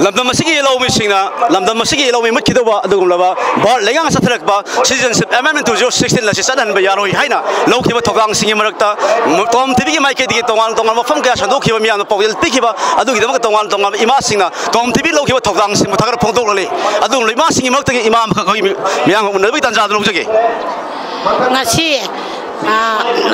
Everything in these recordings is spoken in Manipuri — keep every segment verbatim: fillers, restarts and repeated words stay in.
ꯂꯝꯗꯝ ꯑꯁꯤꯒꯤ ꯂꯧꯃꯤꯁꯤꯡꯅ, ꯂꯝꯗꯝ ꯑꯁꯤꯒꯤ ꯂꯧꯃꯤ ꯃꯨꯠꯈꯤꯗꯧꯕ ꯑꯗꯨꯒꯨꯝꯂꯕ ꯚꯥꯔꯠ ꯂꯩꯉꯥꯛꯅ ꯆꯠꯊꯔꯛꯄ Citizenship Amendment two zero sixteen ꯑꯁꯤ ꯆꯠꯍꯟꯕ ꯌꯥꯔꯣꯏ ꯍꯥꯏꯅ ꯂꯧꯈꯤꯕ ꯊꯧꯗꯥꯡꯁꯤꯡꯒꯤ ꯃꯔꯛꯇ ꯇꯣꯝ ꯇꯤꯚꯤꯒꯤ ꯃꯥꯏꯀꯩꯗꯒꯤ ꯇꯣꯉꯥꯟ ꯇꯣꯉꯥꯟꯕ ꯃꯐꯝ ꯀꯌꯥ ꯁꯟꯗꯣꯛꯈꯤꯕ ꯃꯤꯌꯥꯝꯅ ꯄꯥꯎꯖꯦꯜ ꯄꯤꯈꯤꯕ ꯑꯗꯨꯒꯤꯗꯃꯛꯇ ꯇꯣꯉꯥꯟ ꯇꯣꯉꯥꯟꯕ ꯏꯃꯥꯁꯤꯡꯅ ꯇꯣꯝ ꯇꯤꯚꯤ ꯂꯧꯈꯤꯕ ꯊꯧꯗꯥꯡꯁꯤꯡꯕꯨ ꯊꯥꯒꯠ ꯐꯣꯡꯗꯣꯛꯂꯤ꯫ ꯑꯗꯨꯒꯨꯝꯂꯕ ꯏꯃꯥꯁꯤꯡꯒꯤ ꯃꯔꯛꯇꯒꯤ ꯏꯃꯥ ꯑꯃꯈꯛ ꯑꯩꯈꯣꯏ ꯃꯤꯌꯥꯝꯒ ꯎꯅꯕꯒꯤ ꯇꯥꯟꯖꯥ ꯑꯗꯨ ꯂꯧꯖꯒꯦ꯫ ꯉꯁꯤ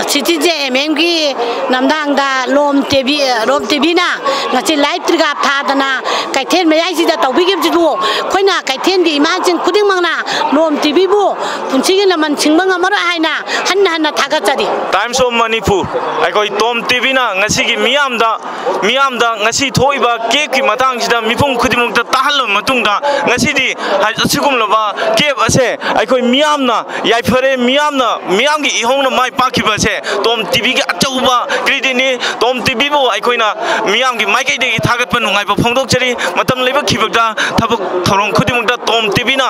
ꯁꯤꯇꯤꯖꯦꯟ ꯑꯦꯝ ꯑꯦꯝꯒꯤ ꯂꯝꯗꯥꯡꯗ ꯂꯣꯝ ꯇꯤꯚꯤ, ꯂꯣꯝ ꯇꯤꯚꯤꯅ ꯉꯁꯤ ꯂꯥꯏꯚ ꯇꯦꯂꯤꯀꯥꯁ ꯊꯥꯗꯅ ꯀꯩꯊꯦꯜ ꯃꯌꯥꯏꯁꯤꯗ ꯇꯧꯕꯤꯈꯤꯕꯁꯤꯕꯨ ꯑꯩꯈꯣꯏꯅ ꯀꯩꯊꯦꯜꯒꯤ ꯏꯃꯥꯁꯤꯡ ꯈꯨꯗꯤꯡꯃꯛꯅ ꯂꯣꯝ ꯇꯤꯚꯤꯕꯨ ꯄꯨꯟꯁꯤꯒꯤ ꯂꯃꯟ ꯁꯤꯡꯕ ꯉꯝꯃꯔꯣꯏ ꯍꯥꯏꯅ ꯍꯟꯅ ꯍꯟꯅ ꯊꯥꯒꯠꯆꯔꯤ꯫ Times of Manipur, ꯑꯩꯈꯣꯏ ꯇꯣꯝ ꯇꯤꯚꯤꯅ ꯉꯁꯤꯒꯤ ꯃꯤꯌꯥꯝꯗ ꯃꯤꯌꯥꯝꯗ ꯉꯁꯤ ꯊꯣꯛꯏꯕ ꯀꯦꯞꯀꯤ ꯃꯇꯥꯡꯁꯤꯗ ꯃꯤꯄꯨꯝ ꯈꯨꯗꯤꯡꯃꯛꯇ ꯇꯥꯍꯜꯂꯕ ꯃꯇꯨꯡꯗ, ꯉꯁꯤꯗꯤ ꯑꯁꯤꯒꯨꯝꯂꯕ ꯀꯦꯞ ꯑꯁꯦ ꯑꯩꯈꯣꯏ ꯃꯤꯌꯥꯝꯅ ꯌꯥꯏꯐꯔꯦ, ꯃꯤꯌꯥꯝꯅ, ꯃꯤꯌꯥꯝꯒꯤ ꯏꯍꯧꯅ ꯃꯥꯏ ꯄꯥꯛꯈꯤꯕ ꯑꯁꯦ ꯇꯣꯝ ꯇꯤꯚꯤꯒꯤ ꯑꯆꯧꯕ creditꯅꯤ꯫ ꯇꯣꯝ ꯇꯤꯚꯤꯕꯨ ꯑꯩꯈꯣꯏꯅ ꯃꯤꯌꯥꯝꯒꯤ ꯃꯥꯏꯀꯩꯗꯒꯤ ꯊꯥꯒꯠꯄ ꯅꯨꯡꯉꯥꯏꯕ ꯐꯣꯡꯗꯣꯛꯆꯔꯤ꯫ ꯃꯇꯝ ꯂꯩꯕ ꯈꯤꯕꯛꯇ ꯊꯕꯛ ꯊꯧꯔꯝ ꯈꯨꯗꯤꯡꯃꯛꯇ ꯇꯣꯝ ꯇꯤꯚꯤꯅ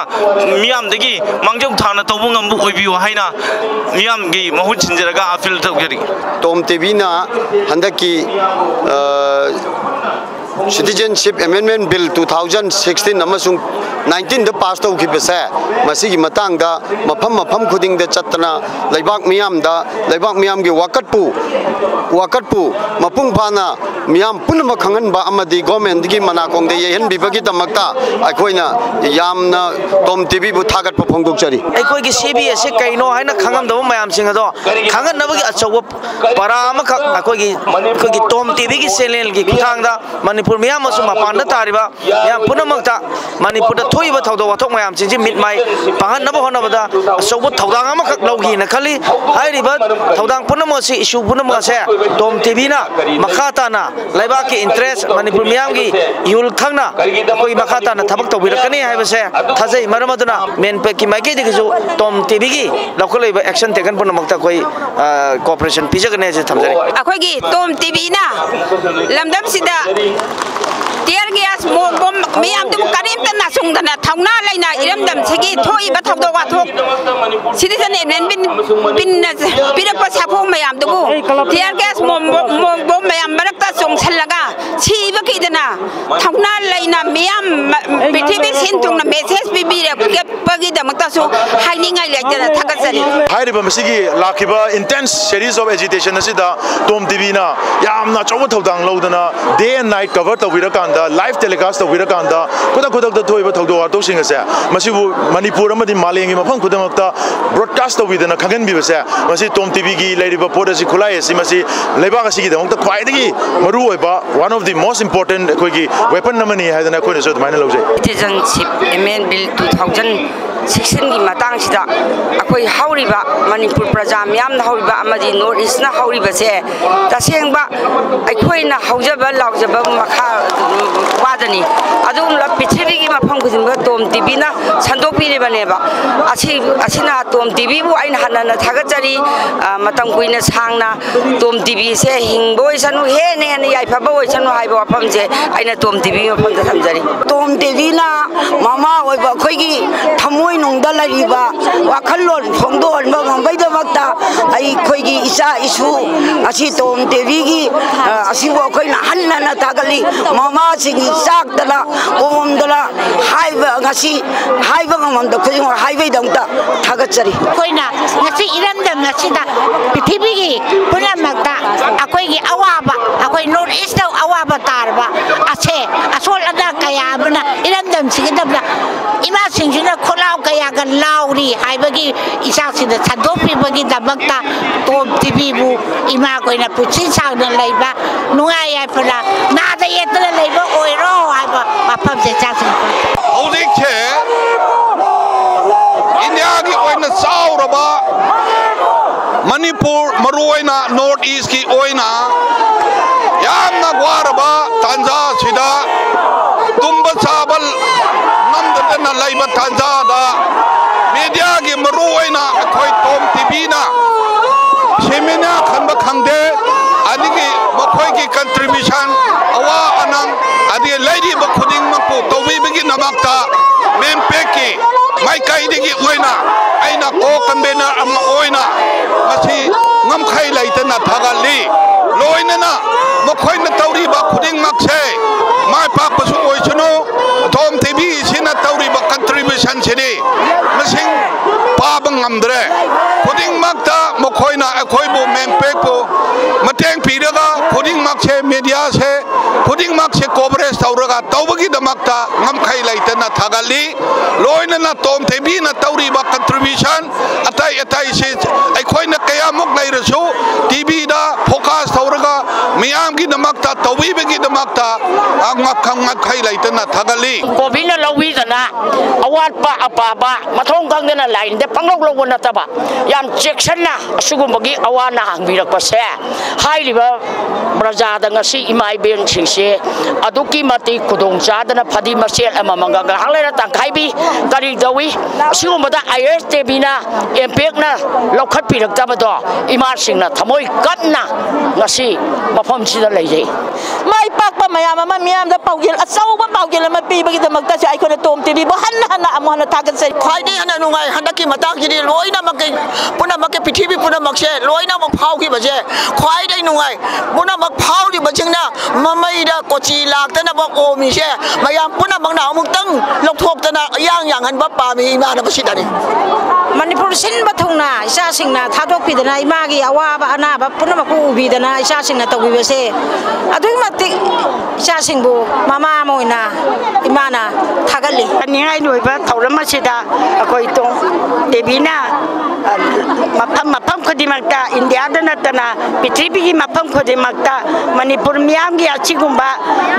ꯃꯤꯌꯥꯝꯗꯒꯤ ꯃꯥꯡꯖꯧ ꯊꯥꯅ ꯇꯧꯕ ꯉꯝꯕ ꯑꯣꯏꯕꯤꯌꯨ ꯍꯥꯏꯅ ꯃꯤꯌꯥꯝꯒꯤ ꯃꯍꯨꯠ ꯁꯤꯟꯖꯔꯒ appeal ꯇꯧꯖꯔꯤ꯫ ꯇꯣꯝ ꯇꯤꯚꯤꯅ ꯍꯟꯗꯛꯀꯤ Citizenship Amendment Bill two thousand sixteen ꯑꯃꯁꯨꯡ nineteenꯗ pass ꯇꯧꯈꯤꯕꯁꯦ, ꯃꯁꯤꯒꯤ ꯃꯇꯥꯡꯗ ꯃꯐꯝ ꯃꯐꯝ ꯈꯨꯗꯤꯡꯗ ꯆꯠꯇꯅ ꯂꯩꯕꯥꯛ ꯃꯤꯌꯥꯝꯗ, ꯂꯩꯕꯥꯛ ꯃꯤꯌꯥꯝꯒꯤ ꯋꯥꯀꯠꯄꯨ ꯋꯥꯀꯠꯄꯨ ꯃꯄꯨꯡ ꯐꯥꯅ ꯃꯤꯌꯥꯝ ꯄꯨꯝꯅꯃꯛ ꯈꯪꯍꯟꯕ ꯑꯃꯗꯤ governmentꯀꯤ ꯃꯅꯥꯀꯣꯡꯗ ꯌꯩꯍꯟꯕꯤꯕꯒꯤꯗꯃꯛꯇ ꯑꯩꯈꯣꯏꯅ ꯌꯥꯝꯅ ꯇꯣꯝ ꯇꯤꯚꯤꯕꯨ ꯊꯥꯒꯠꯄ ꯐꯣꯡꯗꯣꯛꯆꯔꯤ꯫ ꯑꯩꯈꯣꯏꯒꯤ ꯁꯤ ꯕꯤ ꯑꯦꯁ ꯁꯤ ꯀꯩꯅꯣ ꯍꯥꯏꯅ ꯈꯪꯉꯝꯗꯕ ꯃꯌꯥꯝꯁꯤꯡ ꯑꯗꯣ ꯈꯪꯍꯟꯅꯕꯒꯤ ꯑꯆꯧꯕ ꯄꯔꯥ ꯑꯃꯈꯛ ꯑꯩꯈꯣꯏꯒꯤ, ꯑꯩꯈꯣꯏꯒꯤ ꯇꯣꯝ ꯇꯤꯚꯤꯒꯤ channelꯒꯤ ꯈꯨꯠꯊꯥꯡꯗ ꯃꯅꯤꯄꯨꯔ ꯃꯤꯌꯥꯝ ꯑꯃꯁꯨꯡ ꯃꯄꯥꯟꯗ ꯇꯥꯔꯤꯕ ꯃꯤꯌꯥꯝ ꯄꯨꯝꯅꯃꯛꯇ ꯃꯅꯤꯄꯨꯔꯗ ꯊꯣꯛꯏꯕ ꯊꯧꯗꯣꯛ ꯋꯥꯊꯣꯛ ꯃꯌꯥꯝꯁꯤꯡꯁꯤ ꯃꯤꯠ ꯃꯥꯏ ꯄꯥꯡꯍꯟꯅꯕ ꯍꯣꯠꯅꯕꯗ ꯑꯆꯧꯕ ꯊꯧꯗꯥꯡ ꯑꯃꯈꯛ ꯂꯧꯈꯤꯅ ꯈꯜꯂꯤ꯫ ꯍꯥꯏꯔꯤꯕ ꯊꯧꯗꯥꯡ ꯄꯨꯝꯅꯃꯛ ꯑꯁꯤ, issue ꯄꯨꯝꯅꯃꯛ ꯑꯁꯦ ꯇꯣꯝ ꯇꯤꯚꯤꯅ ꯃꯈꯥ ꯇꯥꯅ ꯂꯩꯕꯥꯛꯀꯤ interest, ꯃꯅꯤꯄꯨꯔ ꯃꯤꯌꯥꯝꯒꯤ ꯏꯍꯨꯜ ꯈꯪꯅ ꯑꯩꯈꯣꯏ ꯃꯈꯥ ꯇꯥꯅ ꯊꯕꯛ ꯇꯧꯕꯤꯔꯛꯀꯅꯤ ꯍꯥꯏꯕꯁꯦ ꯊꯥꯖꯩ꯫ ꯃꯔꯝ ꯑꯗꯨꯅ ꯃꯦꯟꯄꯦꯛꯀꯤ ꯃꯥꯏꯀꯩꯗꯒꯤꯁꯨ ꯇꯣꯝ ꯇꯤꯚꯤꯒꯤ ꯂꯧꯈꯠꯂꯛꯏꯕ action taken ꯄꯨꯝꯅꯃꯛꯇ ꯑꯩꯈꯣꯏ cooperation ꯄꯤꯖꯒꯅꯤ ꯍꯥꯏꯁꯦ ꯊꯝꯖꯔꯤ꯫ ꯑꯩꯈꯣꯏꯒꯤ ꯇꯣꯝ ꯇꯤꯚꯤꯅ ꯂꯝꯗꯝꯁꯤꯗ tear gas, ꯃꯣꯛ ꯕꯣꯝ ꯃꯌꯥꯝꯗꯨꯕꯨ ꯀꯔꯤꯝꯇ ꯆꯨꯡꯗꯅ ꯊꯧꯅꯥ ꯂꯩꯅ ꯏꯔꯝꯗꯝꯁꯤꯒꯤ ꯊꯣꯛꯏꯕ ꯊꯧꯗꯣꯛ ꯋꯥꯊꯣꯛ, ꯁꯤꯇꯤꯖꯟ ꯑꯦꯃꯦꯟꯃꯦꯟ ꯕꯤꯜꯅ ꯄꯤꯔꯛꯄ ꯁꯥꯐꯨ ꯃꯌꯥꯝꯗꯨꯕꯨ, tear gas bomb, bomb, bomb ꯃꯌꯥꯝ ꯃꯔꯛꯇ ꯆꯣꯡꯁꯤꯜꯂꯒ ꯁꯤꯕ ꯀꯤꯗꯅ ꯊꯧꯅꯥ ꯂꯩꯅ ꯃꯤꯌꯥꯝ, ꯄ꯭ꯔꯤꯊꯤꯕꯤ ꯁꯤꯟ ꯊꯨꯡꯅ ꯃꯦꯁꯦꯖ ꯄꯤꯕꯤꯔꯛꯄꯒꯤꯗꯃꯛꯇꯁꯨ ꯍꯥꯏꯅꯤꯡꯉꯥꯏ ꯂꯩꯇꯅ ꯊꯥꯒꯠꯆꯔꯤ꯫ ꯍꯥꯏꯔꯤꯕ ꯃꯁꯤꯒꯤ ꯂꯥꯛꯈꯤꯕ intense series of agitation ꯑꯁꯤꯗ ꯇꯣꯝ ꯇꯤꯚꯤꯅ ꯌꯥꯝꯅ ꯑꯆꯧꯕ ꯊꯧꯗꯥꯡ ꯂꯧꯗꯅ, day and night cover ꯇꯧꯕꯤꯔꯀꯥꯟꯗ, live telecast ꯇꯧꯕꯤꯔꯀꯥꯟꯗ, ꯈꯨꯗꯛ ꯈꯨꯗꯛꯇ ꯊꯣꯛꯏꯕ ꯊꯧꯗꯣꯛ ꯋꯥꯊꯣꯛꯁꯤꯡ ꯑꯁꯦ, ꯃꯁꯤꯕꯨ ꯃꯅꯤꯄꯨꯔ ꯑꯃꯗꯤ ꯃꯥꯂꯦꯝꯒꯤ ꯃꯐꯝ ꯈꯨꯗꯤꯡꯃꯛꯇ broadcast ꯇꯧꯕꯤꯗꯅ ꯈꯪꯍꯟꯕꯤꯕꯁꯦ, ꯃꯁꯤ ꯇꯣꯝ ꯇꯤꯚꯤꯒꯤ ꯂꯩꯔꯤꯕ ꯄꯣꯠ ꯑꯁꯤ, ꯈꯨꯠꯂꯥꯏ ꯑꯁꯤ, ꯃꯁꯤ ꯂꯩꯕꯥꯛ ꯑꯁꯤꯒꯤꯗꯃꯛꯇ ꯈ꯭ꯋꯥꯏꯗꯒꯤ ꯃꯔꯨ ꯑꯣꯏꯕ, one of the most important ꯑꯩꯈꯣꯏꯒꯤ weapon ꯑꯃꯅꯤ ꯍꯥꯏꯗꯅ ꯑꯩꯈꯣꯏꯅꯁꯨ ꯑꯗꯨꯃꯥꯏꯅ ꯂꯧꯖꯩ꯫ Citizenship Amendment Bill two thousand sixteen ꯒꯤ ꯃꯇꯥꯡꯁꯤꯗ ꯑꯩꯈꯣꯏ ꯍꯧꯔꯤꯕ ꯃꯅꯤꯄꯨꯔ ꯄ꯭ꯔꯖꯥ ꯃꯤꯌꯥꯝꯅ ꯍꯧꯔꯤꯕ ꯑꯃꯗꯤ North East ꯅ ꯍꯧꯔꯤꯕꯁꯦ, ꯇꯁꯦꯡꯕ ꯑꯩꯈꯣꯏꯅ ꯍꯧꯖꯕ ꯂꯥꯎꯖꯕ ꯃꯈꯥ ꯋꯥꯗꯅꯤ꯫ ꯑꯗꯨꯒꯨꯝꯂꯕ ꯄ꯭ꯔꯤꯊꯤꯕꯤꯒꯤ ꯃꯐꯝ ꯈꯨꯗꯤꯡꯃꯛ ꯇꯣꯝ ꯇꯤꯚꯤꯅ ꯁꯟꯗꯣꯛꯄꯤꯔꯤꯕꯅꯦꯕ꯫ ꯑꯁꯤ, ꯑꯁꯤꯅ ꯇꯣꯝ ꯇꯤꯚꯤꯕꯨ ꯑꯩꯅ ꯍꯟꯅ ꯍꯟꯅ ꯊꯥꯒꯠꯆꯔꯤ꯫ ꯑ, ꯃꯇꯝ ꯀꯨꯏꯅ ꯁꯥꯡꯅ ꯇꯣꯝ ꯇꯤꯚꯤꯁꯦ ꯍꯤꯡꯕ ꯑꯣꯏꯁꯅꯨ, ꯍꯦꯟꯅ ꯍꯦꯟꯅ ꯌꯥꯏꯐꯕ ꯑꯣꯏꯁꯅꯨ ꯍꯥꯏꯕ ꯋꯥꯐꯝꯁꯦ ꯑꯩꯅ ꯇꯣꯝ ꯇꯤꯚꯤꯒꯤ ꯃꯐꯝꯗ ꯊꯝꯖꯔꯤ꯫ ꯇꯣꯝ ꯇꯤꯚꯤꯅ ꯃꯃꯥ ꯑꯣꯏꯕ ꯑꯩꯈꯣꯏꯒꯤ ꯊꯃꯣꯏꯅꯨꯡꯗ ꯂꯩꯔꯤꯕ ꯋꯥꯈꯜꯂꯣꯟ ꯐꯣꯡꯗꯣꯛꯍꯟꯕ ꯉꯝꯕꯩꯗꯃꯛꯇ ꯑꯩꯈꯣꯏꯒꯤ ꯏꯆꯥ ꯏꯁꯨ ꯑꯁꯤ ꯇꯣꯝ ꯇꯤꯚꯤꯒꯤ, ꯑ, ꯑꯁꯤꯕꯨ ꯑꯩꯈꯣꯏꯅ ꯍꯟꯅ ꯍꯟꯅ ꯊꯥꯒꯠꯂꯤ꯫ ꯃꯃꯥꯁꯤꯡꯒꯤ ꯆꯥꯛꯇꯅ, ꯀꯣꯝꯗꯅ ꯍꯥꯏꯕ, ꯉꯁꯤ ꯍꯥꯏꯕ ꯉꯝꯃꯝꯗ ꯈꯨꯗꯤꯡꯃꯛ ꯍꯥꯏꯕꯩꯗꯃꯛꯇ ꯊꯥꯒꯠꯆꯔꯤ꯫ ꯑꯩꯈꯣꯏꯅ ꯉꯁꯤ ꯏꯔꯝꯗꯝ ꯑꯁꯤꯗ ꯄ꯭ꯔꯤꯊꯤꯕꯤꯒꯤ ꯄꯨꯝꯅꯃꯛꯇ ꯑꯩꯈꯣꯏꯒꯤ ꯑꯋꯥꯕ, ꯑꯩꯈꯣꯏ North East ꯇ ꯑꯋꯥꯕ ꯇꯥꯔꯕ ꯑꯁꯦ, ꯑꯁꯣꯜ ꯑꯅꯥ ꯀꯌꯥ ꯑꯃꯅ ꯏꯔꯝꯗꯝꯁꯤꯒꯤꯗꯃꯛꯇ ꯏꯃꯥꯁꯤꯡꯁꯤꯅ ꯈꯣꯜꯂꯥꯎ ꯀꯌꯥꯒ ꯂꯥꯎꯔꯤ ꯍꯥꯏꯕꯒꯤ ꯏꯆꯥꯁꯤꯡꯗ ꯁꯟꯗꯣꯛꯄꯤꯕꯒꯤꯗꯃꯛꯇ ꯇꯣꯝ ꯇꯤꯚꯤꯕꯨ ꯏꯃꯥꯈꯣꯏꯅ ꯄꯨꯟꯁꯤ ꯁꯥꯡꯅ ꯂꯩꯕ, ꯅꯨꯡꯉꯥꯏ ꯌꯥꯏꯐꯅ, ꯅꯥꯗ ꯌꯦꯛꯇꯅ ꯂꯩꯕ ꯑꯣꯏꯔꯣ ꯍꯥꯏꯕ ꯋꯥꯐꯝꯁꯦ ꯏꯆꯥꯁꯤꯡ꯫ ꯍꯧꯖꯤꯛꯁꯦ ꯏꯟꯗꯤꯌꯥꯒꯤ ꯑꯣꯏꯅ ꯆꯥꯎꯔꯕ ꯃꯅꯤꯄꯨꯔ, ꯃꯔꯨꯑꯣꯏꯅ North East ꯀꯤ ꯑꯣꯏꯅ ꯌꯥꯝꯅ ꯋꯥꯔꯕ ꯇꯥꯟꯖꯥ ꯑꯁꯤꯗ, ꯇꯨꯝꯕ ꯆꯥꯕ ꯉꯝꯗꯗꯅ ꯂꯩꯕ ꯇꯥꯟꯖꯥꯗ, ꯃꯤꯗꯤꯌꯥꯒꯤ ꯃꯔꯨꯑꯣꯏꯅ ꯑꯩꯈꯣꯏ ꯇꯣꯝ ꯇꯤꯚꯤꯅ ꯁꯦꯃꯤꯅꯥ ꯈꯟꯕ ꯈꯪꯗꯦ, ꯑꯗꯒꯤ ꯃꯈꯣꯏꯒꯤ contribution, ꯑꯋꯥ ꯑꯅꯪ, ꯑꯗꯒꯤ ꯂꯩꯔꯤꯕ ꯈꯨꯗꯤꯡꯃꯛꯄꯨ ꯇꯧꯕꯤꯕꯒꯤꯗꯃꯛꯇ ꯗ꯭ꯔꯦ꯫ ꯈꯨꯗꯤꯡꯃꯛꯇ ꯃꯈꯣꯏꯅ ꯑꯩꯈꯣꯏꯕꯨ, ꯃꯦꯝꯄꯦꯛꯄꯨ ꯃꯇꯦꯡ ꯄꯤꯔꯒ, ꯈꯨꯗꯤꯡꯃꯛꯁꯦ, ꯃꯦꯗꯤꯌꯥꯁꯦ ꯈꯨꯗꯤꯡꯃꯛꯁꯦ ꯀꯣꯚꯔꯦꯖ ꯇꯧꯔꯒ ꯇꯧꯕꯒꯤꯗꯃꯛꯇ ꯉꯝꯈꯩ ꯂꯩꯇꯅ ꯊꯥꯒꯠꯂꯤ꯫ ꯂꯣꯏꯅꯅ ꯇꯣꯝ ꯇꯤꯚꯤꯅ ꯇꯧꯔꯤꯕ ꯀꯟꯇ꯭ꯔꯤꯕ꯭ꯌꯨꯁꯟ ꯑꯇꯩ ꯑꯇꯩꯁꯤ ꯑꯩꯈꯣꯏꯅ ꯀꯌꯥꯃꯨꯛ ꯂꯩꯔꯁꯨ, ꯇꯤꯚꯤꯗ ꯐꯣꯀꯁ ꯇꯧꯔꯒ ꯃꯤꯌꯥꯝꯒꯤꯗꯃꯛꯇ ꯇꯧꯕꯤꯕꯒꯤꯗꯃꯛꯇ ꯉꯝꯈꯩ ꯂꯩꯇꯅ ꯊꯥꯒꯠꯂꯤ꯫ ꯀꯣꯚꯤꯗꯅ ꯂꯧꯕꯤꯗꯅ ꯑꯋꯥꯠꯄ ꯑꯄꯥꯕ ꯃꯊꯣꯡ ꯈꯪꯗꯅ ꯂꯥꯏꯟꯗ ꯄꯪꯂꯧ ꯂꯧꯕ ꯅꯠꯇꯕ, ꯌꯥꯝ ꯆꯦꯛꯁꯤꯟꯅ ꯑꯁꯤꯒꯨꯝꯕꯒꯤ ꯑꯋꯥ ꯑꯅꯥ ꯍꯪꯕꯤꯔꯛꯄꯁꯦ, ꯍꯥꯏꯔꯤꯕ ꯄ꯭ꯔꯖꯥꯗ ꯉꯁꯤ ꯏꯃꯥ ꯏꯕꯦꯟꯁꯤꯡꯁꯦ ꯑꯗꯨꯛꯀꯤ ꯃꯇꯤꯛ ꯈꯨꯗꯣꯡ ꯆꯥꯗꯅ ꯐꯗꯤ ꯃꯆꯦꯠ ꯑꯃꯃꯝꯒ ꯉꯥꯏꯍꯥꯛ ꯂꯩꯔ ꯇꯪꯈꯥꯏꯕꯤ ꯀꯔꯤ ꯇꯧꯏ꯫ ꯑꯁꯤꯒꯨꯝꯕꯗ ꯑꯥꯏ ꯑꯦꯁ ꯇꯤꯚꯤꯅ ꯏꯝꯄꯦꯛꯅ ꯂꯧꯈꯠꯄꯤꯔꯛꯇꯕꯗꯣ ꯏꯃꯥꯁꯤꯡꯅ ꯊꯃꯣꯏ ꯀꯞꯅ ꯉꯁꯤ ꯃꯐꯝꯁꯤꯗ ꯂꯩꯖꯩ꯫ ꯃꯥꯏ ꯄꯥꯛꯄ ꯃꯌꯥꯝ ꯑꯃ ꯃꯤꯌꯥꯝꯗ ꯄꯥꯎꯖꯦꯜ, ꯑꯆꯧꯕ ꯄꯥꯎꯖꯦꯜ ꯑꯃ ꯄꯤꯕꯒꯤꯗꯃꯛꯇꯁꯨ ꯑꯩꯈꯣꯏꯅ ꯇꯣꯝ ꯇꯤꯚꯤꯕꯨ ꯍꯟꯅ ꯍꯟꯅ ꯑꯃꯨꯛ ꯍꯟꯅ ꯊꯥꯒꯠꯆꯔꯤ꯫ ꯈ꯭ꯋꯥꯏꯗꯒꯤ ꯍꯦꯟꯅ ꯅꯨꯡꯉꯥꯏ꯫ ꯍꯟꯗꯛꯀꯤ ꯃꯇꯥꯡꯁꯤꯗꯤ ꯂꯣꯏꯅꯃꯛꯀꯤ, ꯄꯨꯝꯅꯃꯛꯀꯤ, ꯄ꯭ꯔꯤꯊꯤꯕꯤ ꯄꯨꯝꯅꯃꯛꯁꯦ ꯂꯣꯏꯅꯃꯛ ꯐꯥꯎꯈꯤꯕꯁꯦ ꯈ꯭ꯋꯥꯏꯗꯒꯤ ꯅꯨꯡꯉꯥꯏ꯫ ꯄꯨꯝꯅꯃꯛ ꯐꯥꯎꯔꯤꯕꯁꯤꯡꯅ ꯃꯃꯩꯗ ꯀꯣꯆꯤ ꯂꯥꯛꯇꯅꯕ ꯑꯣꯝꯃꯤꯁꯦ ꯃꯌꯥꯝ ꯄꯨꯝꯅꯃꯛꯅ ꯑꯃꯨꯛꯇꯪ ꯂꯧꯊꯣꯛꯇꯅ ꯏꯌꯥꯡ ꯌꯥꯡꯍꯟꯕ ꯄꯥꯝꯃꯤ ꯏꯃꯥꯟꯅꯕꯁꯤꯗꯅꯤ꯫ ꯃꯅꯤꯄꯨꯔ ꯁꯤꯟꯕ ꯊꯨꯡꯅ ꯏꯆꯥꯁꯤꯡꯅ ꯊꯥꯗꯣꯛꯄꯤꯗꯅ ꯏꯃꯥꯒꯤ ꯑꯋꯥꯕ ꯑꯅꯥꯕ ꯄꯨꯝꯅꯃꯛꯄꯨ ꯎꯕꯤꯗꯅ ꯏꯆꯥꯁꯤꯡꯅ ꯇꯧꯕꯤꯕꯁꯦ ꯑꯗꯨꯛꯀꯤ ꯃꯇꯤꯛ ꯏꯆꯥꯁꯤꯡꯕꯨ ꯃꯃꯥ ꯑꯃ ꯑꯣꯏꯅ ꯏꯃꯥꯅ ꯊꯥꯒꯠꯂꯤ꯫ ꯅꯤꯡꯉꯥꯏ ꯑꯣꯏꯕ ꯊꯧꯔꯝ ꯑꯁꯤꯗ ꯑꯩꯈꯣꯏ ꯇꯣꯝ ꯇꯤꯚꯤꯅ, ꯑ, ꯃꯐꯝ ꯃꯐꯝ ꯈꯨꯗꯤꯡꯃꯛꯇ, ꯏꯟꯗꯤꯌꯥꯗ ꯅꯠꯇꯅ ꯄ꯭ꯔꯤꯊꯤꯕꯤꯒꯤ ꯃꯐꯝ ꯈꯨꯗꯤꯡꯃꯛꯇ ꯃꯅꯤꯄꯨꯔ ꯃꯤꯌꯥꯝꯒꯤ ꯑꯁꯤꯒꯨꯝꯕ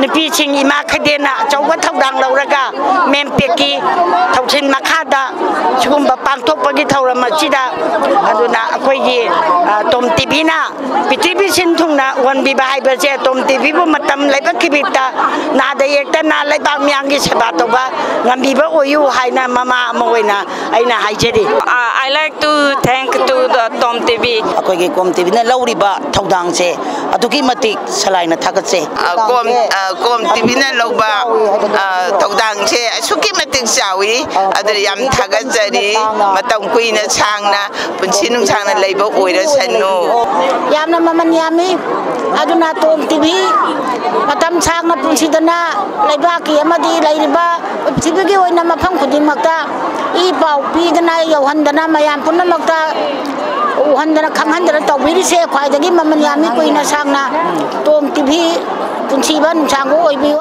ꯅꯨꯄꯤꯁꯤꯡ ꯏꯃꯥ ꯈꯩꯗꯦꯟꯅ ꯑꯆꯧꯕ ꯊꯧꯗꯥꯡ ꯂꯧꯔꯒ ꯃꯦꯝꯄꯦꯛꯀꯤ ꯊꯧꯁꯤꯜ ꯃꯈꯥꯗ ꯁꯤꯒꯨꯝꯕ ꯄꯥꯡꯊꯣꯛꯄꯒꯤ ꯊꯧꯔꯝ ꯑꯁꯤꯗ, ꯑꯗꯨꯅ ꯑꯩꯈꯣꯏꯒꯤ, ꯑ, ꯇꯣꯝ ꯇꯤꯚꯤꯅ ꯄ꯭ꯔꯤꯊꯤꯕꯤ ꯁꯤꯟ ꯊꯨꯡꯅ ꯎꯍꯟꯕꯤꯕ ꯍꯥꯏꯕꯁꯦ ꯇꯣꯝ ꯇꯤꯚꯤꯕꯨ ꯃꯇꯝ ꯂꯩꯕꯛ ꯈꯤꯕꯤꯛꯇ ꯅꯥꯗ ꯌꯦꯛꯇꯅ ꯂꯩꯕꯥꯛ ꯃꯤꯌꯥꯝꯒꯤ ꯁꯦꯕꯥ ꯇꯧꯕ ꯉꯝꯕꯤꯕ ꯑꯣꯏꯌꯨ ꯍꯥꯏꯅ ꯃꯃꯥ ꯑꯃ ꯑꯣꯏꯅ ꯑꯩꯅ ꯍꯥꯏꯖꯔꯤ꯫ Uh, I like to thank to the Tom T V. ꯑꯩꯈꯣꯏꯒꯤ ꯀꯣꯝ ꯇꯤꯚꯤꯅ ꯂꯧꯔꯤꯕ ꯊꯧꯗꯥꯡꯁꯦ ꯑꯗꯨꯛꯀꯤ ꯃꯇꯤꯛ ꯁꯂꯥꯏꯅ ꯊꯥꯒꯠꯆꯩ꯫ Uh, ꯀꯣꯝ, uh, ꯀꯣꯝ ꯇꯤꯚꯤꯅ ꯂꯧꯕ, uh, ꯊꯧꯗꯥꯡꯁꯦ ꯑꯗꯨꯛꯀꯤ ꯃꯇꯤꯛ ꯆꯥꯎꯏ꯫ ꯑꯗꯨꯅ ꯌꯥꯝ ꯊꯥꯒꯠꯆꯔꯤ꯫ ꯃꯇꯝ ꯀꯨꯏꯅ ꯁꯥꯡꯅ ꯄꯨꯟꯁꯤ ꯅꯨꯡꯁꯥꯡꯅ ꯂꯩꯕ ꯑꯣꯏꯔꯁꯅꯨ꯫ ꯌꯥꯝꯅ ꯃꯃꯜ ꯌꯥꯝꯃꯤ꯫ ꯑꯗꯨꯅ ꯇꯣꯝ ꯇꯤꯚꯤ ꯃꯇꯝ ꯁꯥꯡꯅ ꯄꯨꯟꯁꯤꯗꯅ ꯂꯩꯕꯥꯛꯀꯤ ꯑꯃꯗꯤ ꯂꯩꯔꯤꯕ ꯄ꯭ꯔꯤꯊꯤꯕꯤꯒꯤ ꯑꯣꯏꯅ ꯃꯐꯝ ꯈꯨꯗꯤꯡꯃꯛꯇ ꯏ ꯄꯥꯎ ꯄꯤꯗꯅ ꯌꯧꯍꯟꯗꯅ ꯃꯌꯥꯝ ꯄꯨꯝꯅꯃꯛꯇ ꯎꯍꯟꯗꯅ ꯈꯪꯍꯟꯗꯅ ꯇꯧꯕꯤꯔꯤꯁꯦ ꯈ꯭ꯋꯥꯏꯗꯒꯤ ꯃꯃꯜ ꯌꯥꯝꯃꯤ꯫ ꯀꯨꯏꯅ ꯁꯥꯡꯅ ꯇꯣꯝ ꯇꯤꯚꯤ ꯄꯨꯟꯁꯤꯕ ꯅꯨꯡꯁꯥꯡꯕ ꯑꯣꯏꯕꯤꯌꯨ꯫